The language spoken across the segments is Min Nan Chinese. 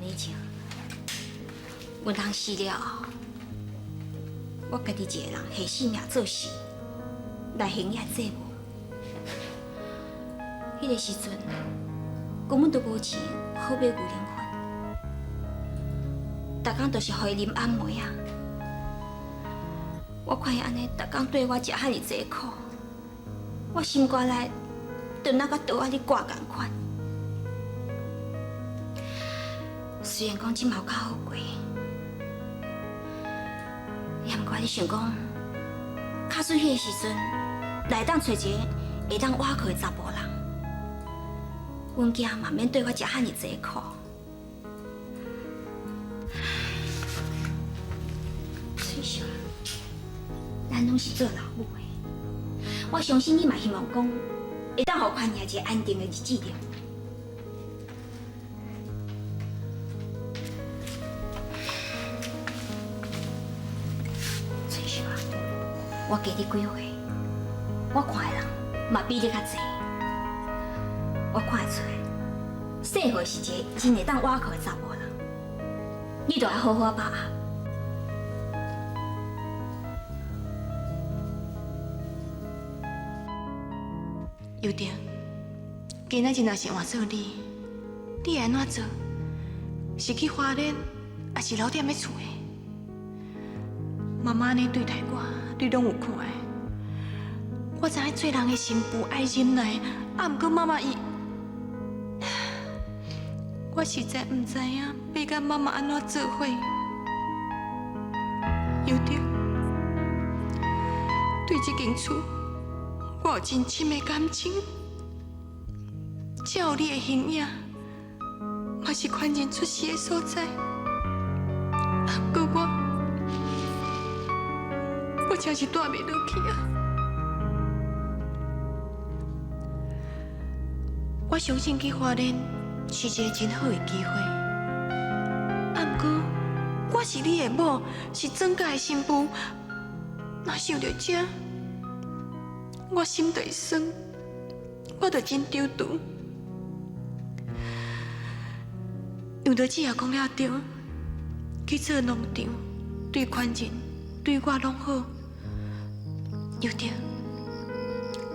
年前，阮翁死了后，我家己一个人下性命做事，來還遐債務。彼个時陣，根本都無錢好買牛奶粉，逐工都是予伊啉暗暝仔。我看伊按呢，逐工對我食遐爾濟苦，我心肝內就若佮刀仔咧割仝款。雖然講這馬有較好過，也毋過你想講，假使彼个時陣來當揣一個會當倚靠的查埔人，阮囝嘛免對我食遐爾濟苦。翠秀，咱攏是做老母的，我相信你嘛希望講會當予寬爺一個安定的日子著。翠秀啊，我加你幾歲，我看的人嘛比你較濟，我看會出來，細和是一個真會當倚靠的查埔人，你著愛好好把握。尤婷，今仔日若是換做你，你會按怎做？是去花蓮，抑是留踮咧厝的？媽媽按呢對待我，你攏有看的。我知影做人的新婦愛忍耐，啊，毋過媽媽伊，我實在毋知影欲佮媽媽按怎做伙。尤婷，對這間厝，我有真深的感情，才有你的形影，嘛是寬仁出世的所在。啊，毋過我，我真是蹛袂落去啊！我相信去花蓮是一個真好的機會。啊，毋過我是你的某，是莊家的新婦，若想著這，我心就會酸，我就真躊躇。楊德姊也講了對，去做農場，對寬仁，對我攏好。尤婷，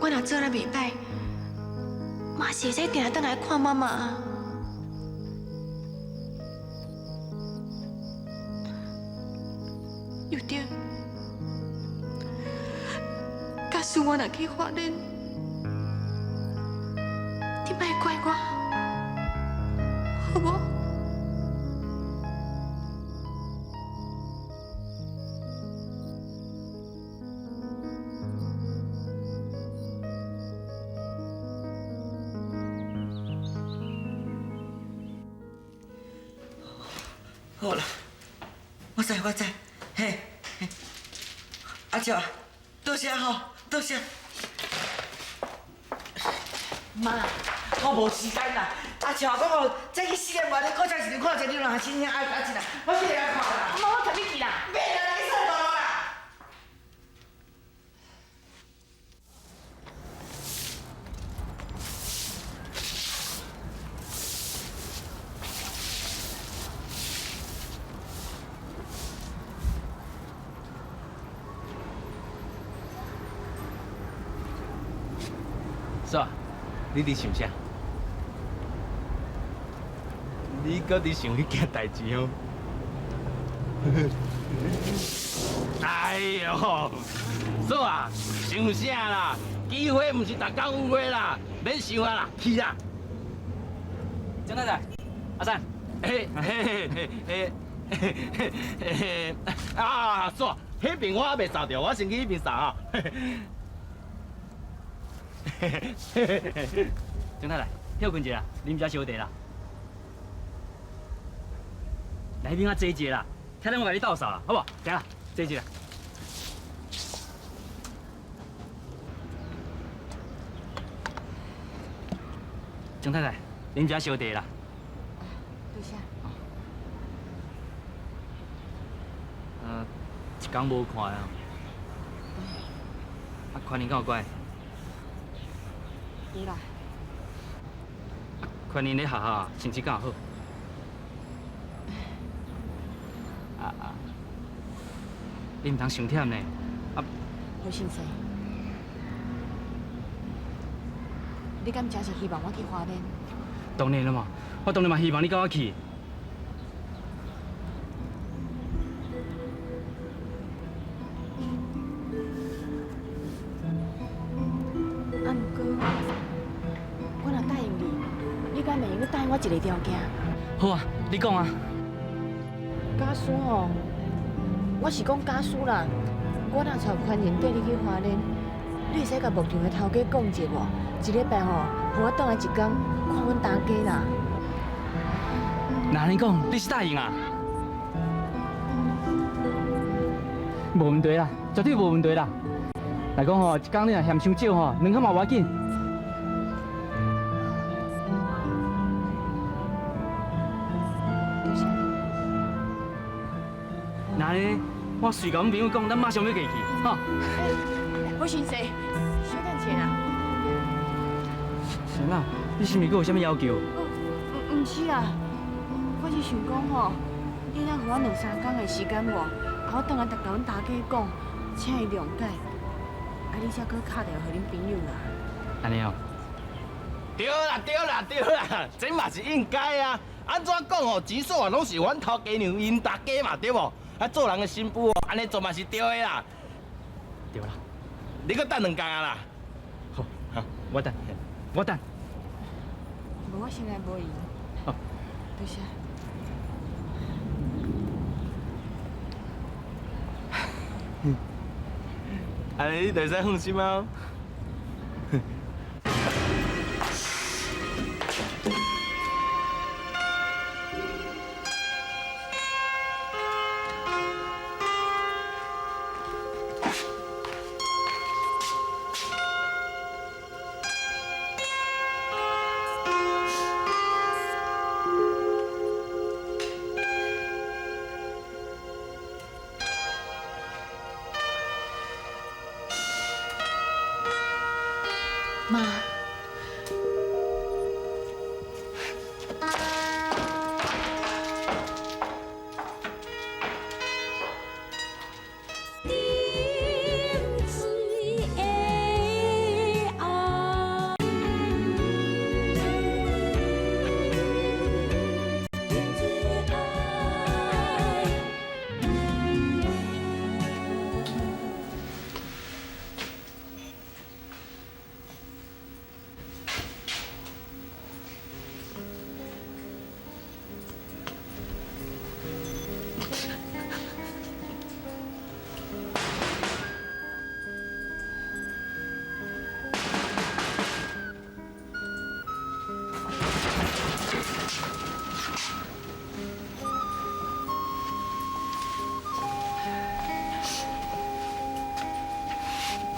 我若做得袂䆀，嘛是會使定定轉來看媽媽啊。尤婷，假使我若去花蓮，你莫怪我，好無？好啦，我知我知，嘿，嘿，阿笑，多謝吼，多謝。媽，我無時間啦。阿笑講哦，再去4點外，你古早時陣看一個你兩親兄阿阿真啊，我去來看啦。媽，我帶你去啦。免啦，你去散步啦。嫂，你佇想啥？你閣佇想彼件代誌哦？哎喲，嫂啊，想啥啦？機會毋是逐工有的啦，免想啊啦，去啦。張太太，阿三，嘿嘿嘿嘿嘿嘿嘿，啊，嫂，彼邊我猶未掃著，我先去彼邊掃啊。張太太，歇睏一下，啉一小茶啦。來彼邊仔坐一下啦，聽等我共你鬥掃啦，好無？行啦，坐一下。張太太，啉一小茶啦。多謝。一工無看啊。啊，寬仁敢有乖？有啦。寬仁咧學校成績敢有好？啊！你毋通傷忝呢。啊，胡先生，你敢真是希望我去花蓮？當然啦嘛，我當然嘛希望你佮我去。啊，毋過我若答應你，你敢會用閣答應我一个條件？好啊，你講啊。假使吼，我是講假使啦，我若帶寬仁綴你去花蓮，你會使共牧場的頭家講一下無？一禮拜吼，予我轉來一工看阮大家啦。若按呢講，你是答應啊？無問題啦，絕對無問題啦。若講吼，一工你若嫌傷少吼，兩工嘛無要緊。多謝。若按呢，我隨共阮朋友講，咱馬上欲過去，吼。胡先生，小等一下啦。是哪？你是毋是閣有啥物要求？毋是啊，我是想講吼，你通予我兩三工的時間無？啊，我轉來逐共阮大家講，請伊諒解。啊，你才閣敲電話予恁朋友啦。按呢哦。對啦對啦對啦，這嘛是應該啊。按怎講哦，錢嫂啊，攏是阮頭家娘𪜶大家嘛，對無？啊，做人的新婦哦，按呢做嘛是對的啦。對啦。你閣等兩工啊啦。好，好，我等，我等。無，我現在無閒。好，多謝。按呢你就會使放心啊。媽。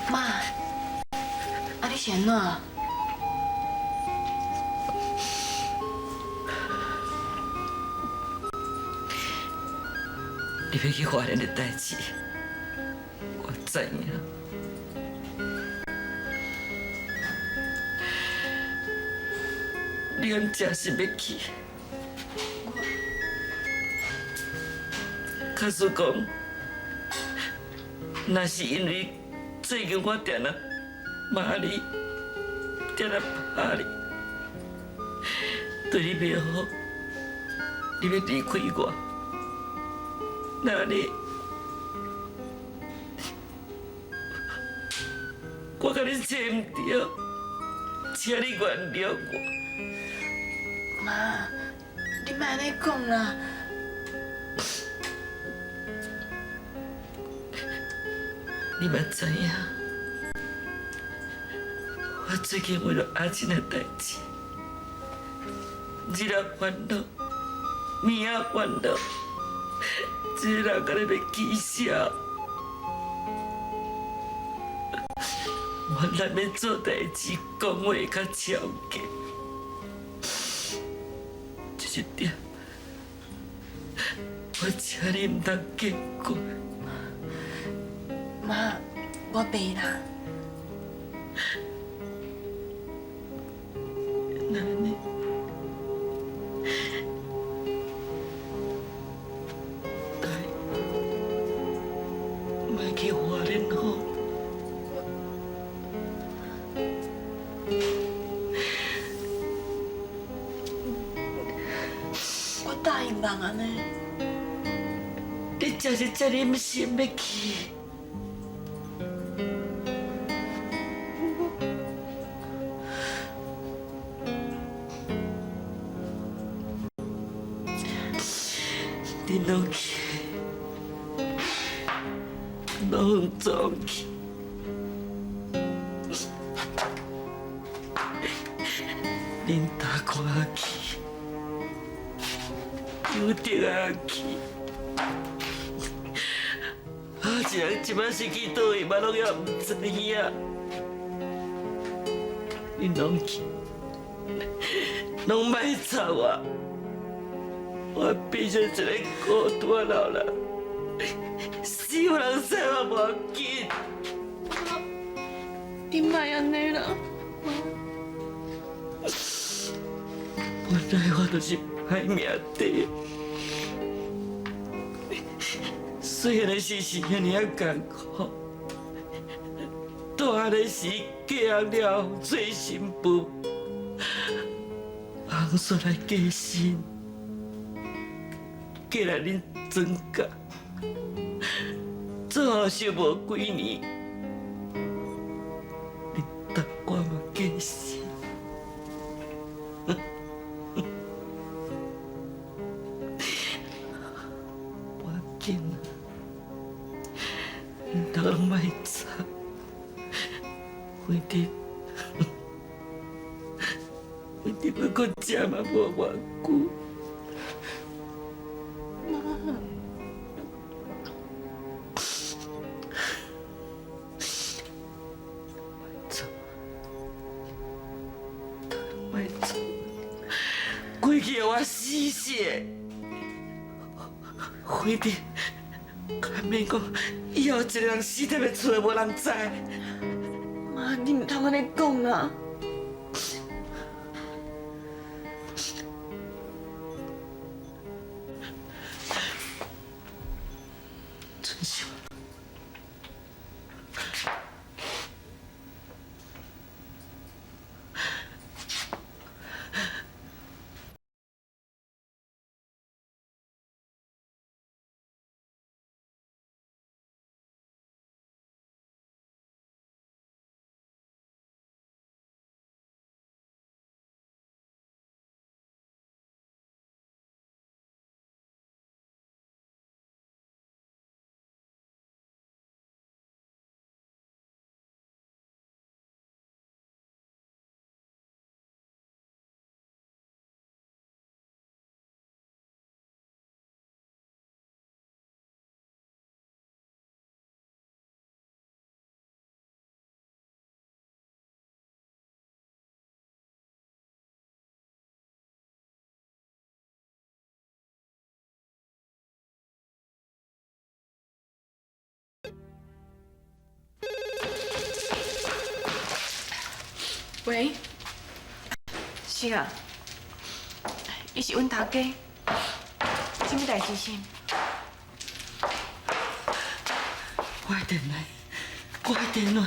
媽，啊你是按怎？你欲去花蓮的代誌，我知影。你敢真是欲去？假使講，若是因為最近我定定罵你，定定拍你，對你袂好，你欲離開我，那你，我共你找毋著，請你原諒我。媽，你莫按呢講啦。你嘛知影，我最近為著阿珍的代誌，日仔煩惱，暝仔煩惱，這個人敢若欲起痟。原來欲做代誌，講話較超過，這一點，我請你毋通計較。媽，我袂啦。那呢？好。我答应人按呢。你真是这忍心欲去？你拢去，拢总去，恁大看去，邱德仔去，啊，一人这摆是去佗位嘛，拢犹毋知影。恁拢去，拢莫插我。我变成一个孤单老人，死有人生我无要紧。你莫按呢啦，本来我就是歹命底，虽然时是遐尔仔艰苦，大汉的时嫁人了后做新妇，翁煞来过身。过来恁庄家，做后生无几年，恁大我嘛过身。无要紧啦，恁逐个拢莫吵，反正反正欲阁食嘛无偌久。过去我死死的，反正较免讲，以后一个人死踮咧厝内无人知。妈，你毋通按呢讲啦。春秀，喂，是啊，伊是阮头家，啥物代志是？我的电话，我的电话。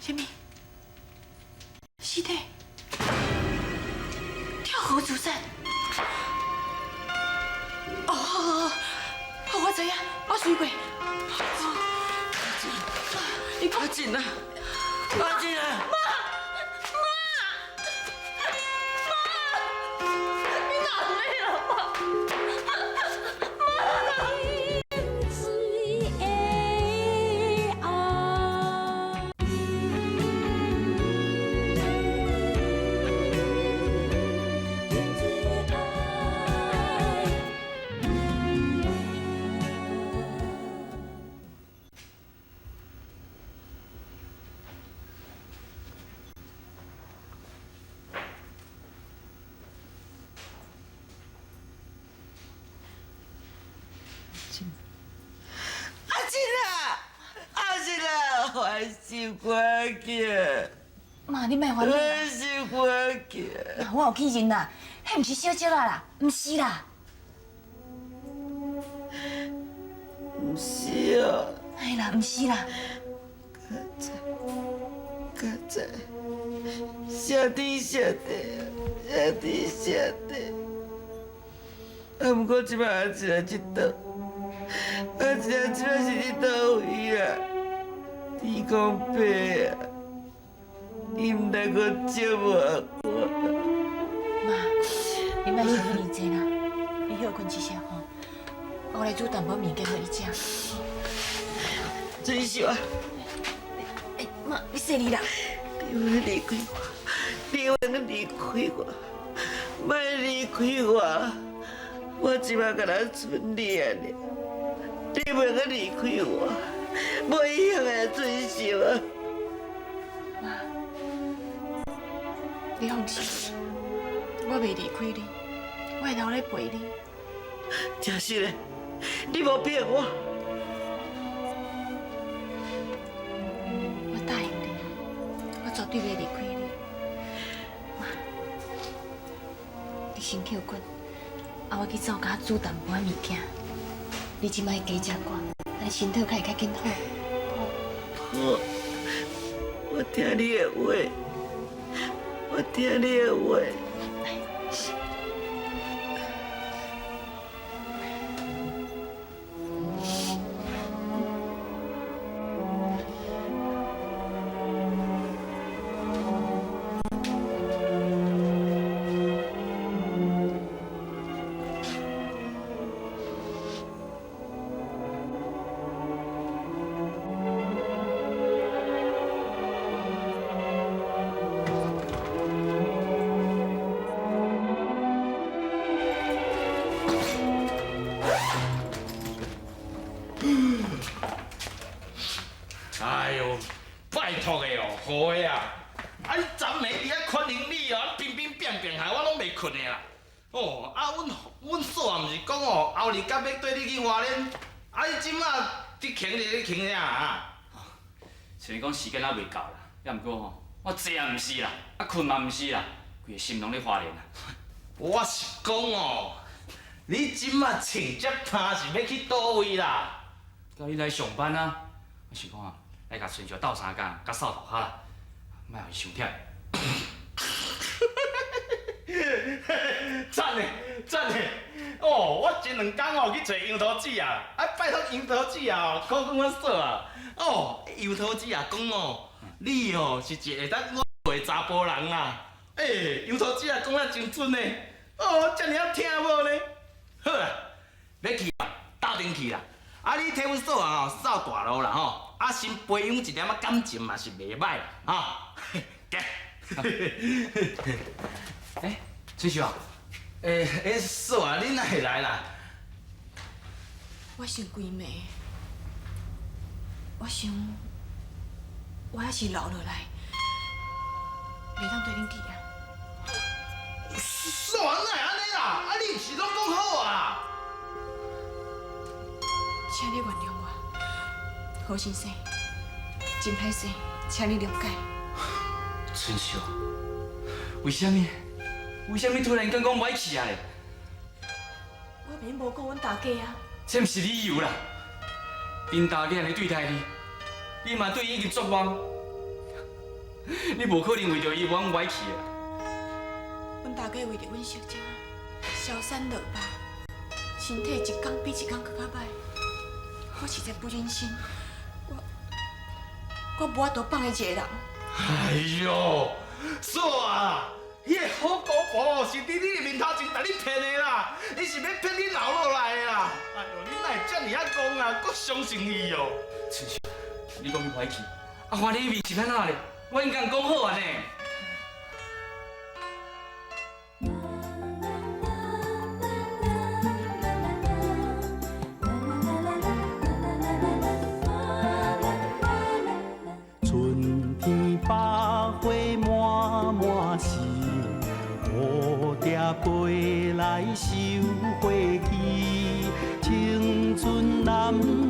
啥物？尸体？跳河自杀？哦，好好好，我知影，我随过。你阿珍啊，阿珍啊！妈，你哪来啦，妈？阿珍啊，阿珍啊，我是赶紧，妈，你莫烦恼我啦，是赶紧。我有去认啦，彼毋是小石仔啦，毋是啦。毋是啊，哎啦，毋是啦。佳哉，谢天谢地啊，谢天谢地。啊，毋过这摆阿一来这倒，阿一来这摆是伫佗位啊？天公伯啊，你毋通阁折磨我。妈，你莫想遐尔济啦，你歇睏一下吼，我来煮淡薄物件予你食。春秀啊，哎，妈，你细腻啦。你莫离开我，你莫离开我，莫离开我，我这摆敢若賰你啊尔，你袂阁离开我，无用的春秀啊。妈，你放心，我袂离开你，我会留咧陪你。真实的，你无骗我。我答应你，我绝对袂离开你。妈，你先歇睏，啊，我去灶跤煮淡薄仔物件。你这摆加食寡，按呢身体才会较紧好。好，我听你的话，我听你的话。哎呦，拜托的哦，好的啊！啊，你昨暝伫遐款迎你哦，乒乒乓乓害我拢袂睏的啦。哦，啊，阮嫂啊，毋是讲哦，后日甲欲缀你去花莲，啊，你这马伫囥咧咧囥啥啊？虽然讲时间还袂到啦，也毋过吼，我坐也毋是啦，啊睏嘛毋是啦，规个心拢咧花莲啊。我是讲哦，你这马穿这衫是欲去佗位啦？佮你来上班啊！我想讲啊，来共春秀斗相共，佮扫涂跤啦，莫予伊伤忝。赞的，赞的！哦，我前两工哦去揣杨桃子啊，啊拜托杨桃子啊，考阮阮嫂啊。哦，杨桃子啊讲哦，你哦是一个会当挽回查埔人啊。欸，杨桃子啊讲得真准呢。哦，遮尔仔听某呢。好啦，欲去啊，斗阵去啦。啊，你替阮嫂啊吼扫大路啦吼，啊先培养一点仔感情嘛是袂䆀啦，哈。行。欸，春秀啊，欸欸，嫂啊，你哪会来啦？我想规暝，我想我还是留落来，袂当缀恁去啊。嫂啊，哪会按呢啦？啊，你毋是拢讲好啊？请你原谅我，何先生，真歹势，请你谅解。春秀，为啥物？为啥物突然间讲无爱去啊咧？我明无顾阮大家啊。这毋是理由啦。恁大家按呢对待你，你嘛对伊已经绝望。你无可能为著伊无爱去啊。阮大家为著阮小姐消散落败，身体一天比一天阁较歹。我实在不忍心，我无法度放伊一个人。哎哟，嫂啊，彼个好姑婆是伫你的面头前共你骗的啦，伊是欲骗你留落来的啦。哎哟，你哪会遮尔仔戆啊？阁相信伊哦？春秀，你讲你无爱去，啊，花莲味是按怎咧？我已经讲好啊呢。春天百花满满是，蝴蝶飞来收花期，青春男。